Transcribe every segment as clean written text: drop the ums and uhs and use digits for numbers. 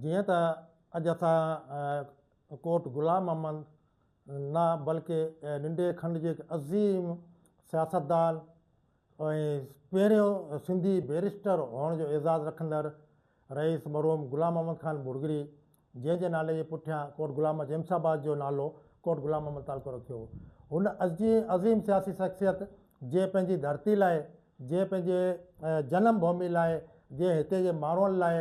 جيئن ته اڄ اسان ڪوٽ غلام محمد نه بلڪه ننڍي کنڊ جي هڪ عظيم سياستدان ۽ پهريون سنڌي بئريسٽر هئڻ جو اعزاز رکندڙ رئيس مرحوم غلام محمد خان ڀرڳڙي جنهن جي نالي جي پٺيان ڪوٽ غلام جيمس آباد جو نالو ڪوٽ غلام محمد تعلقو رکيو هو. هن عظيم سياسي شخصيت جنهن پنهنجي ڌرتي لاء، جنهن پنهنجي جنم ڀومي لاء، جنهن هتي جي ماڻهن لاء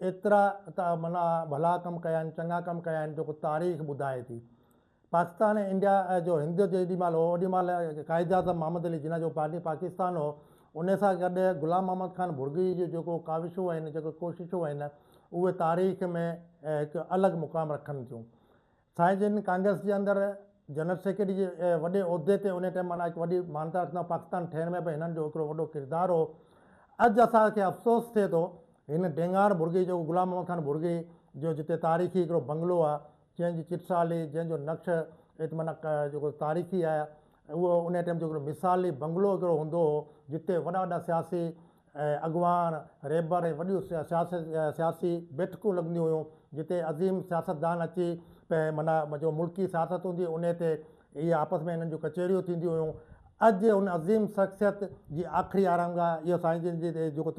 ايترا ته معنيٰ ڀلا ڪم ڪيا آهن، چڱا ڪم ڪيا آهن جيڪو تاريخ ٻڌائي ٿي. پاڪستان ۽ انڊيا جو هند جيڏي مهل هو اوڏي مهل قائد اعظم محمد علي جناح جو باني پاڪستان هو ان سان گڏ غلام محمد خان ڀرڳڙي جون جيڪو ڪاوشون آهن جيڪو ڪوششون آهن اهي تاريخ ۾ هڪ الڳ مقام رکن ٿيون. سائين جن ڪانگريس جي اندر جنرل سيڪريٽري جي وڏي عهدي تي ان ٽائيم معنيٰ هڪ وڏي مانتا رکندا پاڪستان ٺهڻ ۾ به هنن جو هڪڙو وڏو ڪردار هو. اڄ اسان کي افسوس ٿئي ٿو هن ڊينگار ڀرڳڙي جيڪو غلام محمد خان ڀرڳڙي جو جتي تاريخي هڪڙو بنگلو آهي جنهن جي چٽسالي، جنهن جو نقش هت معنيٰ جيڪو تاريخي آهي، اهو انهيء ٽيم جو هڪڙو مثالي بنگلو هڪڙو هوندو هو، جتي وڏا وڏا سياسي اڳواڻ، رهبر ۽ وڏيون سياسي بيٺڪون لڳنديون هيون، جتي عظيم سياستدان اچي معنيٰ جو ملڪي سياست هوندي هئي، انهيء تي اهي آپس ۾ هنن جون ڪچهريون ٿينديون هيون. اڄ ان عظيم شخصيت جي آخري آرامگاهه اهو سائين جن جي جيڪو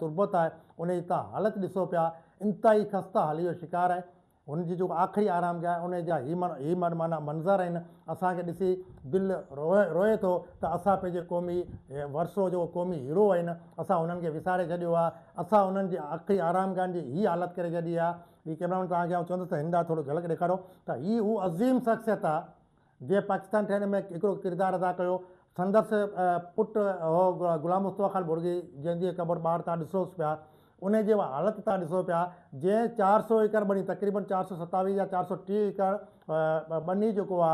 تربت آهي، انهيء جي توهان حالت ڏسو پيا، انتهائي خسته حالي جو شڪار آهي. هن جي جيڪو آخري آرام گاهه آهي ان جا هي هي معنيٰ منظر آهن اسان کي ڏسي دل روئي ٿو ته اسان پنهنجي قومي ورثو جيڪو قومي هيرو آهن اسان انهن کي وساري ڇڏيو آهي اسان انهن جي آخري آرام گاهن جي هي حالت ڪري ڇڏي آهي هي ڪيمرا مين توهان کي آئون چوندس ته هن ڏانهن ٿورو جهلڪ ڏيکاريو ته هي هو عظيم شخصيت آهي جنهن پاڪستان ٺهڻ ۾ هڪڙو ڪردار ادا ڪيو. سندس پٽ هو غلام مصطفيٰ خان ڀرڳڙي جنهن جي قبر ٻاهر تان ڏسوس پيا انهي جي حالت تان ڏسو پيا جنهن 400 ايڪڙ ٻني تقريبن 427 يا 430 ايڪڙ ٻني جيڪو آ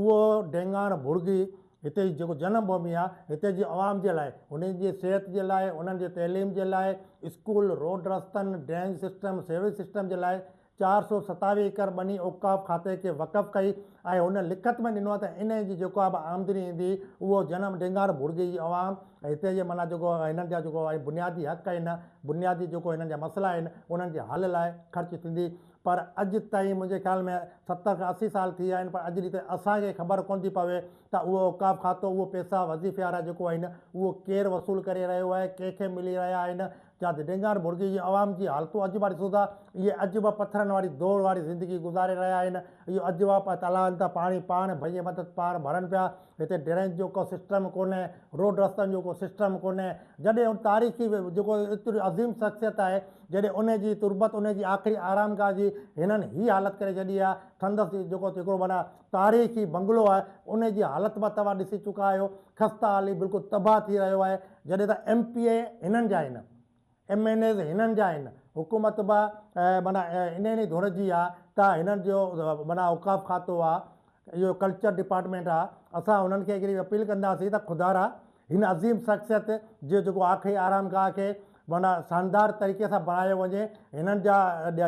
اهو ڊينگاڻ ڀرڳڙي هتي جي جيڪو جنم ڀومي آ هتي جي عوام جي لاء انهن جي صحت جي لاء انهن جي تعليم جي لاء اسڪول روڊ رستن ڊرينج سسٽم سيوريج سسٽم جي لاء 427 ايڪڙ ٻني اوقاف کاتي کي وقف ڪئي ۽ هن لکت ۾ ڏنو ته انهي جي جيڪا به آمدني ايندي اهو جنم ڊينگار ڀڙڳي جي عوام ۽ هتي جي معنيٰ جيڪو هنن جا جيڪو ۽ بنيادي حق آهن بنيادي جيڪو هنن جا مسئلا آهن انهن جي حل لاء خرچ ٿيندي پر اڄ تائين منهنجي خيال ۾ 70 کان 80 سال ٿي ويا آهن پر اڄ ڏينهن تائين اسان کي خبر ڪونه ٿي پوي ته اهو اوقاف کاتو اهو پئسا وظيفي وارا جيڪو آهن اهو ڪير وصول ڪري رهيو آهي ڪنهن کي ملي رهيا آهن جا ڊينگار ڀڙڳي جي عوام جي حالتون اڄ به ڏسون ٿا، اهي اڄ به پٿرن واري دور واري زندگي گذاري رهيا آهن، اهي اڄ به تلائن تان پاڻي پاڻ ڀڃي مدد پاڻ ڀرن پيا، هتي ڊرينج جو ڪو سسٽم ڪونهي، روڊ رستن جو ڪو سسٽم ڪونهي، جڏهن ان تاريخي جيڪو ايتري عظيم شخصيت آهي، جڏهن ان جي تربت ان جي آخري آرامگاهه جي هنن هي حالت ڪري ڇڏي آهي، سندس جيڪو هڪڙو معنيٰ تاريخي بنگلو آهي، ان جي حالت به توهان ڏسي چڪا آهيو، خسته حالي بلڪل تباهه ٿي رهيو آهي، جڏهن ته ايم پي اي هنن جا آهن، ايم اين ايز هنن جا آهن، حڪومت به معنيٰ انهن ئي ڌر جي آهي ته هنن جو معنيٰ اوقاف کاتو آهي، اهو ڪلچر ڊپارٽمينٽ آهي، اسان هنن کي هڪڙي اپيل ڪنداسين ته خدارا هن عظيم شخصيت جي جيڪو آخري آرام گاهه کي معنيٰ شاندار طريقي سان بڻايو وڃي، هنن جا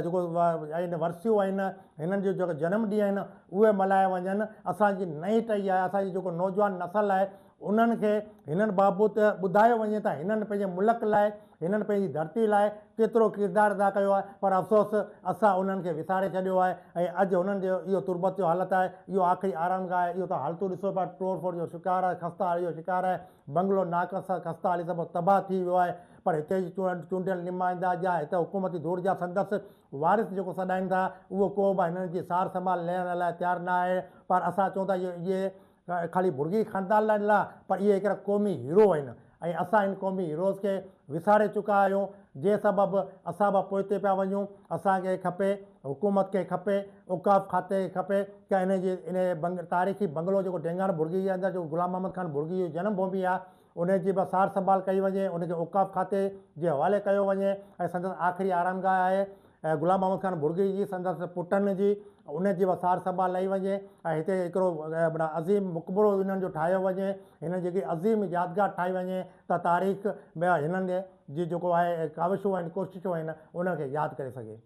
جيڪو آهن ورسيون آهن، هنن جو جيڪو جنم ڏينهن آهن اهي ملهايا وڃن، اسان جي نئين ٽهي آهي، اسان جي جيڪو نوجوان نسل آهي انهن کي هنن بابت ٻڌايو وڃي ته هنن پنهنجي ملڪ لاء، هنن پنهنجي ڌرتي لاء ڪيترو ڪردار ادا ڪيو آهي پر افسوس اسان انهن کي وساري ڇڏيو آهي ۽ اڄ هنن جو اهو تربت جو حالت آهي، اهو آخري آرامگاهه آهي، اهو ته حالتون ڏسو پيا ٽوڙ ڦوڙ جو شڪار آهي، خسته حالي جو شڪار آهي، بنگلو ناقص خسته حالي سبب تباهه ٿي ويو آهي پر هتي جي چونڊيل نمائندا يا هتي حڪومتي ڌر جا سندس وارث جيڪو سڏائين ٿا اهو ڪو به هنن جي سار سنڀال لهڻ لاء تيار نه آهي پر اسان چئون ٿا اهي خالي ڀڙڳي خاندان لاء نه پر اهي هڪڙا قومي هيرو آهن ۽ اسان هن قومي هيروز کي وساري چڪا آهيون جنهن سبب اسان به پوئتي پيا وڃون اسان کي کپي حڪومت کي کپي اوقاف کاتي کي کپي ته ان جي ان تاريخي بنگلو جيڪو ڊينگاڻ ڀڙڳي جي اندر جيڪو غلام محمد خان ڀڙڳي جو جنم ڀومي آهي ان جي به سار سنڀال ڪئي وڃي ان کي اوقاف کاتي جي حوالي ڪيو وڃي ۽ سندس آخري آرامگاهه آهي غلام محمد خان ڀرڳڙي جي سندس پٽن جي ان جي به سار سنڀال لهي وڃي ۽ هتي هڪڙو عظيم مقبرو انهن جو ٺاهيو وڃي هنن جي هڪڙي عظيم يادگار ٺاهي وڃي ته تاريخ ۾ هنن جي جيڪو آهي ڪاوشون آهن ڪوششون آهن انهن کي ياد ڪري سگهي.